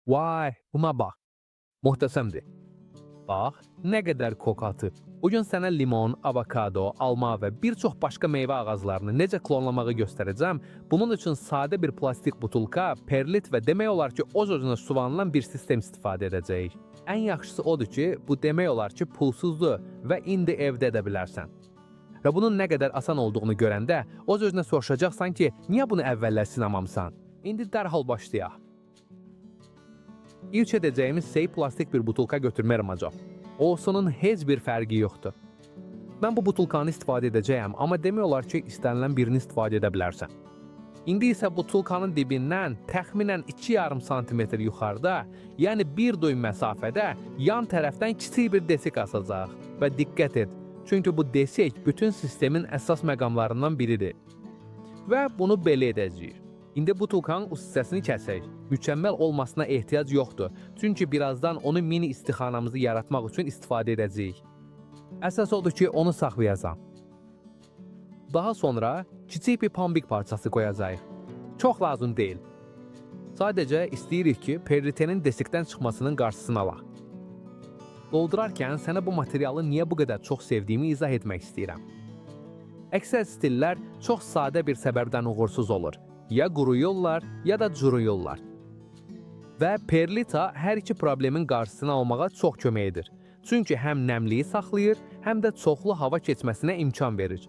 Vay, buna bax. Möhtəşəmdir. Bax, nə qədər kok atıb. Bugün sənə limon, avokado, alma və bir çox başqa meyvə ağaclarını necə klonlamağı göstərəcəm. Bunun üçün sadə bir plastik butulka, perlit və demək olar ki, öz-özünə suvanılan bir sistem istifadə edəcəyik. Ən yaxşısı odur ki, bu demək olar ki, pulsuzdur və indi evdə edə bilərsən. Və bunun nə qədər asan olduğunu görəndə öz-özünə soruşacaqsan ki, niyə bunu əvvəllər sınamamısan? İndi dərhal başlayaq. İlk edəcəyimiz şey plastik bir butulka götürmək olacaq. Olsunun heç bir fərqi yoxdur. Mən bu butulkanı istifadə edəcəyəm, amma demək olar ki, istənilən birini istifadə edə bilərsən. İndi isə butulkanın dibindən təxminən 2,5 sm yuxarıda, yəni bir düym məsafədə yan tərəfdən kiçik bir desik asacaq. Və diqqət et, çünki bu desik bütün sistemin əsas məqamlarından biridir. Və bunu belə edəcəyik. İndi butulkanın üst hissəsini kəsək. Mükəmməl olmasına ehtiyac yoxdur. Çünki birazdan onu mini istixanamızı yaratmaq üçün istifadə edəcəyik. Əsas odur ki, onu saxlayacağam. Daha sonra kiçik bir pambıq parçası qoyacağıq. Çox lazım deyil. Sadəcə istəyirik ki, perlitenin desikdən çıxmasının qarşısını alaq. Doldurarkən sənə bu materialı niyə bu qədər çox sevdiyimi izah etmək istəyirəm. Əksər stillər çox sadə bir səbəbdən uğursuz olur. Ya quruyurlar, ya da curuyurlar. Və perlita hər iki problemin qarşısını almağa çox kömək edir. Çünki həm nəmliyi saxlayır, həm də çoxlu hava keçməsinə imkan verir.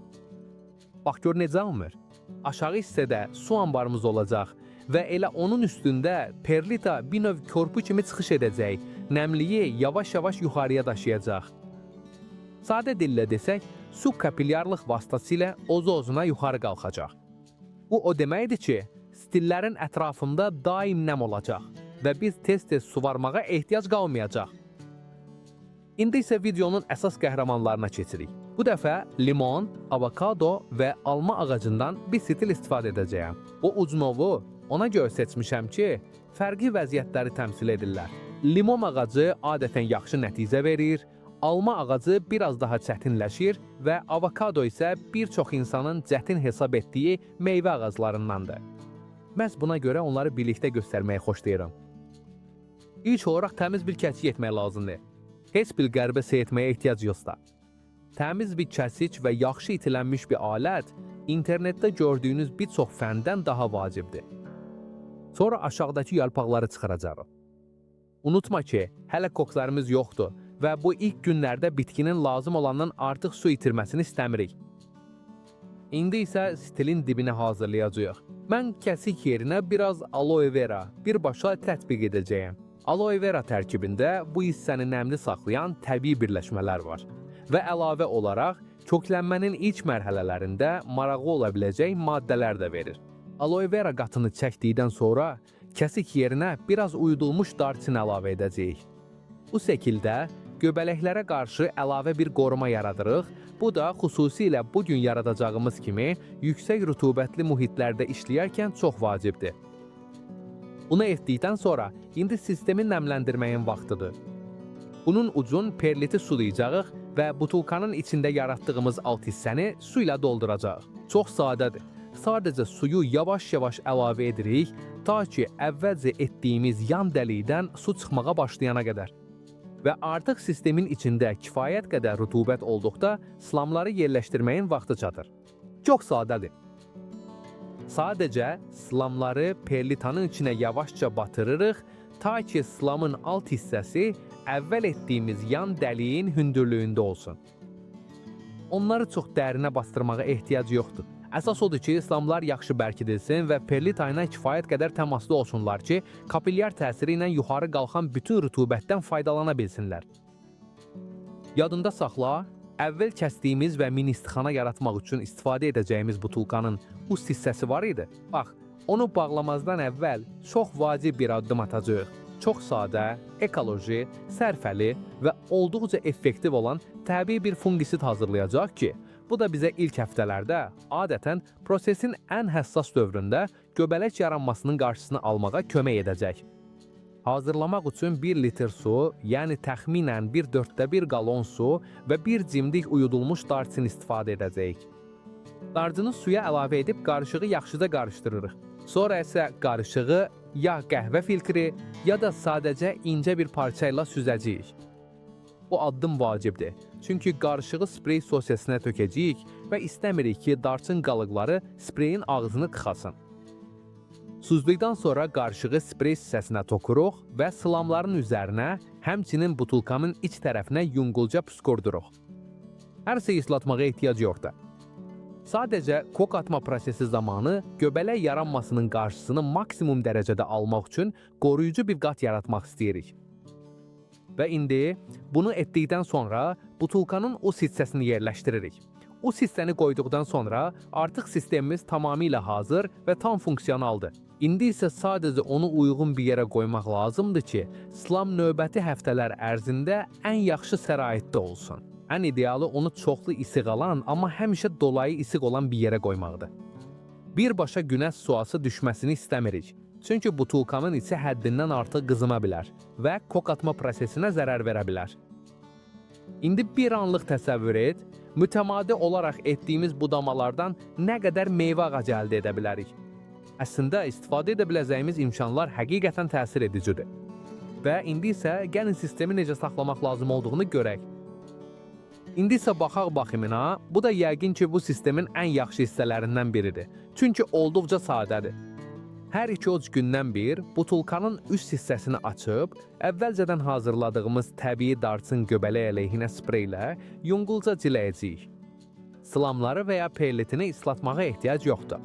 Bax gör necə alınır. Aşağı hissədə su anbarımız olacaq və elə onun üstündə perlita bir növ körpü kimi çıxış edəcək, nəmliyi yavaş-yavaş yuxarıya daşıyacaq. Sadə dillə desək, su kapilyarlıq vasitəsilə özü-özünə yuxarı qalxacaq. Bu o deməkdir ki, stillərin ətrafında daim nəm olacaq və biz tez-tez suvarmağa ehtiyac qalmayacaq. İndi isə videonun əsas qəhrəmanlarına keçirik. Bu dəfə limon, avokado və alma ağacından bir stil istifadə edəcəyəm. Bu ucnovu ona görə seçmişəm ki, fərqli vəziyyətləri təmsil edirlər. Limon ağacı adətən yaxşı nəticə verir, alma ağacı biraz daha çətinləşir və avokado isə bir çox insanın çətin hesab etdiyi meyvə ağaclarındandır. Məhz buna görə onları birlikdə göstərməyi xoşlayıram. İlk olaraq təmiz bir kəsik etmək lazımdır. Heç bir qəribə şey etməyə ehtiyac yoxdur. Təmiz bir kəsik və yaxşı itilənmiş bir alət internetdə gördüyünüz bir çox fəndən daha vacibdir. Sonra aşağıdakı yarpaqları çıxaracağıq. Unutma ki, hələ koklarımız yoxdur və bu ilk günlərdə bitkinin lazım olandan artıq su itirməsini istəmirik. İndi isə stilin dibini hazırlayacağıq. Mən kəsik yerinə biraz aloe vera birbaşa tətbiq edəcəyəm. Aloe vera tərkibində bu hissəni nəmli saxlayan təbii birləşmələr var və əlavə olaraq köklənmənin ilk mərhələlərində maraqlı ola biləcək maddələr də verir. Aloe vera qatını çəkdikdən sonra kəsik yerinə biraz uyudulmuş darçın əlavə edəcəyik. Bu şəkildə göbələklərə qarşı əlavə bir qoruma yaradırıq. Bu da xüsusilə bu gün yaradacağımız kimi yüksək rütubətli mühitlərdə işləyərkən çox vacibdir. Bunu etdikdən sonra indi sistemi nəmləndirməyin vaxtıdır. Bunun üçün perliti sulayacağıq və butulkanın içində yaratdığımız alt hissəni su ilə dolduracağıq. Çox sadədir. Sadəcə suyu yavaş-yavaş əlavə edirik, ta ki əvvəlcə etdiyimiz yan dəlikdən su çıxmağa başlayana qədər. Və artıq sistemin içində kifayət qədər rütubət olduqda slamları yerləşdirməyin vaxtı çatır. Çox sadədir. Sadəcə slamları perlitanın içinə yavaşca batırırıq, ta ki slamın alt hissəsi əvvəl etdiyimiz yan dəliyin hündürlüyündə olsun. Onları çox dərinə bastırmağa ehtiyac yoxdur. Əsas odur ki, slamlar yaxşı bərkidilsin və perlita ilə kifayət qədər təmaslı olsunlar ki, kapilyar təsiri ilə yuxarı qalxan bütün rütubətdən faydalana bilsinlər. Yadında saxla, əvvəl kəsdiyimiz və mini istixana yaratmaq üçün istifadə edəcəyimiz butulkanın üst hissəsi var idi. Bax, onu bağlamazdan əvvəl çox vacib bir addım atacağıq. Çox sadə, ekoloji, sərfəli və olduqca effektiv olan təbii bir fungisid hazırlayacaq ki, bu da bizə ilk həftələrdə adətən prosesin ən həssas dövründə göbələk yaranmasının qarşısını almağa kömək edəcək. Hazırlamaq üçün 1 litr su, yəni təxminən 1/4 qalon su və bir cimdik uyudulmuş darçın istifadə edəcəyik. Darcını suya əlavə edib qarışığı yaxşıca qarışdırırıq. Sonra isə qarışığı Ya qəhvə filtri, ya da sadəcə incə bir parça ilə süzəcəyik. Bu addım vacibdir. Çünki qarışığı sprey sosyasinə tökəcəyik və istəmirik ki, darçın qalıqları spreyin ağzını tıxasın. Süzdükdən sonra qarışığı sprey hissəsinə tokuruq və sılamların üzərinə, həmçinin butulkanın iç tərəfinə yüngülcə püskürtürük. Hər şeyi islatmağa ehtiyac yoxdur. Sadəcə kok atma prosesi zamanı göbələk yaranmasının qarşısını maksimum dərəcədə almaq üçün qoruyucu bir qat yaratmaq istəyirik. Və indi bunu etdikdən sonra butulkanın o hissəsini yerləşdiririk. O hissəni qoyduqdan sonra artıq sistemimiz tamamilə hazır və tam funksionaldır. İndi isə sadəcə onu uyğun bir yerə qoymaq lazımdır ki, sılam növbəti həftələr ərzində ən yaxşı şəraitdə olsun. Ən idealı onu çoxlu işıq alan, amma həmişə dolayı işıq olan bir yerə qoymaqdır. Birbaşa günəş şüası düşməsini istəmirik. Çünki butulkanın içi həddindən artıq qızına bilər və kok atma prosesinə zərər verə bilər. İndi bir anlıq təsəvvür et, mütəmadi olaraq etdiyimiz budamalardan nə qədər meyvə ağacı əldə edə bilərik. Əslində istifadə edə biləcəyimiz imkanlar həqiqətən təsir edicidir. Və indi isə gəlin sistemi necə saxlamaq lazım olduğunu görək. İndi isə baxaq baxımına, bu da yəqin ki, bu sistemin ən yaxşı hissələrindən biridir. Çünki olduqca sadədir. Hər 2-3 gündən bir butulkanın üst hissəsini açıb, əvvəlcədən hazırladığımız təbii darçın göbələk əleyhinə spreylə yüngülcə ciləyəcəyik. Sılamları və ya perlitini islatmağa ehtiyac yoxdur.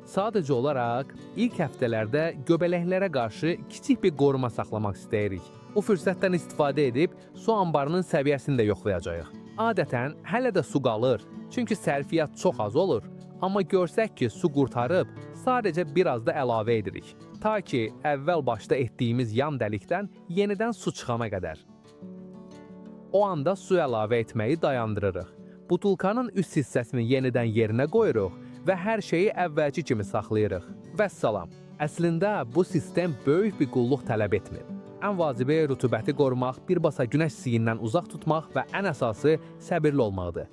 Sadəcə olaraq ilk həftələrdə göbələklərə qarşı kiçik bir qoruma saxlamaq istəyirik. Bu fürsətdən istifadə edib su anbarının səviyyəsini də yoxlayacağıq. Adətən hələ də su qalır, çünki sərfiyyat çox az olur. Amma görsək ki, su qurtarıb, sadəcə biraz da əlavə edirik. Ta ki əvvəl başda etdiyimiz yan dəlikdən yenidən su çıxana qədər. O anda su əlavə etməyi dayandırırıq. Butulkanın üst hissəsini yenidən yerinə qoyuruq və hər şeyi əvvəlki kimi saxlayırıq. Vəssalam. Əslində bu sistem böyük bir qulluq tələb etmir. Ən vacibi rütubəti qorumaq, birbaşa günəş işığından uzaq tutmaq və ən əsası səbirli olmaqdır.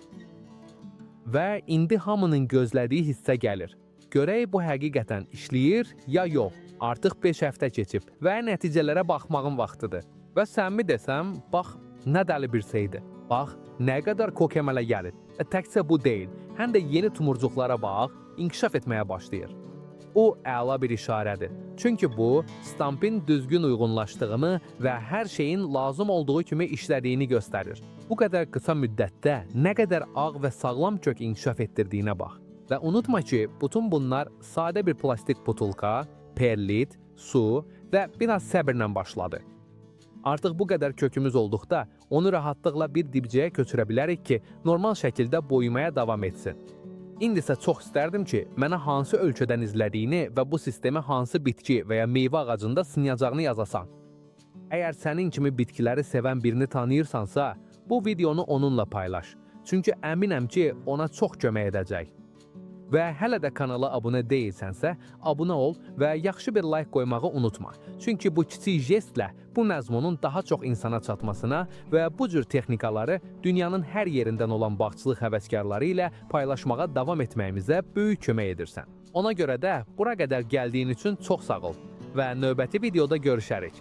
Və indi hamının gözlədiyi hissə gəlir. Görək bu həqiqətən işləyir ya yox. Artıq 5 həftə keçib və nəticələrə baxmağın vaxtıdır. Və səmimi desəm, bax nə dəli bir şeydir. Bax, nə qədər kok əmələ gəlir. Təkcə bu deyil, həm də yeni tumurcuqlara bax, inkişaf etməyə başlayır. O əla bir işarədir. Çünki bu, stampin düzgün uyğunlaşdığını və hər şeyin lazım olduğu kimi işlədiyini göstərir. Bu qədər qısa müddətdə nə qədər ağ və sağlam kök inkişaf etdirdiyinə bax. Və unutma ki, bütün bunlar sadə bir plastik butulka, perlit, su və biraz səbirlə başladı. Artıq bu qədər kökümüz olduqda onu rahatlıqla bir dibçəyə köçürə bilərik ki, normal şəkildə boyumaya davam etsin. İndi isə çox istərdim ki, mənə hansı ölkədən izlədiyini və bu sistemi hansı bitki və ya meyvə ağacında sınayacağını yazasan. Əgər sənin kimi bitkiləri sevən birini tanıyırsansa, bu videonu onunla paylaş. Çünki əminəm ki, ona çox kömək edəcək. Və hələ də kanala abunə deyilsənsə, abunə ol və yaxşı bir like qoymağı unutma. Çünki bu kiçik jestlə bu məzmunun daha çox insana çatmasına və bu cür texnikaları dünyanın hər yerindən olan bağçılıq həvəskarları ilə paylaşmağa davam etməyimizə böyük kömək edirsən. Ona görə də bura qədər gəldiyin üçün çox sağ ol və növbəti videoda görüşərik.